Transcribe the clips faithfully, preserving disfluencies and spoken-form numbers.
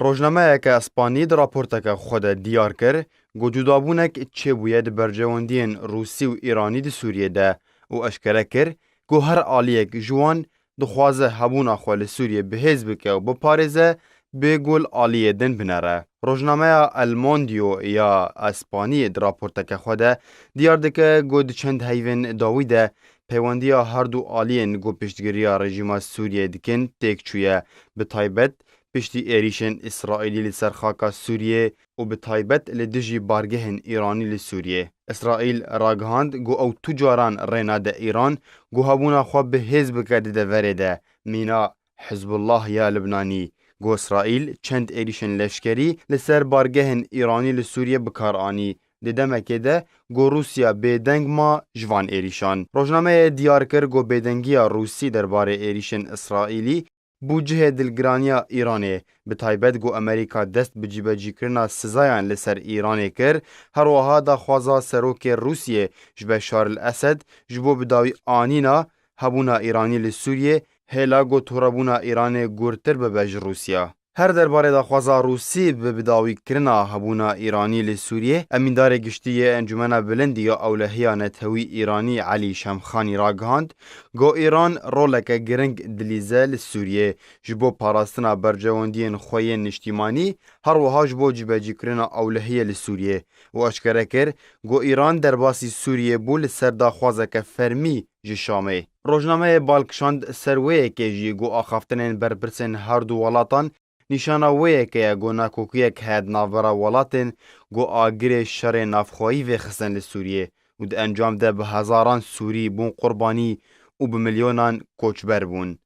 Rojnameyeke Espanî di raporteke xwe de diyar kir ku cudabûnek çêbûye di berjewendiyên Rûsî û Îranî di Sûriyê de û eşkere kir ku her aliyek ji wan dixwaze hebûna xwe li Sûriyê bi hêz bike û biparêze, bê ku li aliyê din binere. Rojnameya El Mondeo ya Espanî di raporteke xwe de diyar dike ku di çend heyvên dawî de peywendiya her du aliyên ku piştgiriya rejîma Sûriyê dikin têk çûye, bi taybet piştî êrîşên Îsraîlî li ser xaka Sûriyê û bi taybet li dijî bargehên Îranî li Sûriyê. Îsraîl ragihand ku ew tu caran rê nade Îran ku hebûna xwe bi hêz bike di deverê de, mîna Hizbullah ya Libnanî, ku Îsraîl çend êrîşên leşkerî li ser bargehên Îranî li Sûriyê bi kar anî, di demekê de ku Rûsya bêdeng ma ji van êrîşan. Rojnameyê diyar kir ku bêdengiya Rûsî derbarê êrîşên Îsraîlî bû cihê dilgiraniya Îranê, bi taybet ku Amerîka dest bi cîbecîkirina sizayan li ser Îranê kir, her wiha daxwaza serokê Rûsiyê ji Beşar el Esed ji bo bi dawî anîna hebûna Îranî li Sûriyê, hêla ku torebûna Îranê gurtir bibe ji Rûsya. Her derbarê daxwaza Rûsî bi bidawîkirina hebûna Îranî li Sûriyê, Emîndarê Giştî yê Encûmena Bilind ya Ewlehiya Netewî Îranî Elî Şemxanî ragihand, ku Îran roleke giring dilîze li Sûriyê ji bo parastina berjewendiyên xwe yên niştîmanî, her wiha ji bo cîbecîkirina ewlehiyê li Sûriyê û eşkere kir, ku Îran derbasî Sûriyê bû li ser daxwazeke fermî ji Şamê. Rojnameyê bal kişand ser wê yekê jî ku axaftinên berpirsên her du welatan nîşana wê yekê ye ku nakokiyek heye di navbera welatên ku agirê şerê navxweyî vêxistin li Sûriyê û di encam de bi hezaran Sûrî bûn qurbanî û bi milyonan koçber bûn.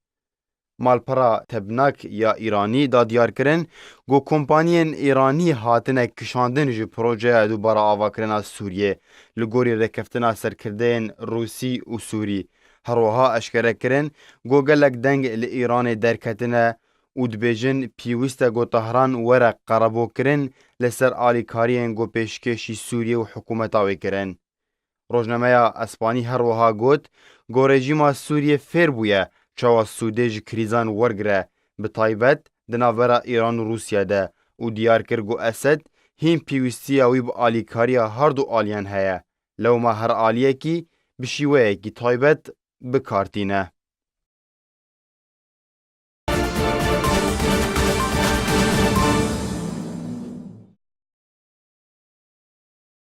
Malpera Tebnak ya Îranî da diyar kirin ku kompaniyên Îranî hatine kişandin ji projeya dubare avakirina Sûriyê li gorî rêkeftina serkirdeyên Rûsî û Sûrî. Her wiha eşkere kirin ku gelek deng li Îranê derketine û dibêjin pêwîst e ku Tehran were qerebokirin li ser alîkariyên ku pêşkêşî Sûriyê û hikûmeta wê kirin. Rojnameya Espanî her wiha got ku rejîma Sûriyê fêr bûye çawa sûdê ji krîzan wergire, bi taybet di navbera Îran û Rûsya de û diyar kir ku Esed hîn pêwîstiya wî bi alîkariya her du aliyan heye. Lewma her aliyekî bi şîweyekî taybet bi kar tîne.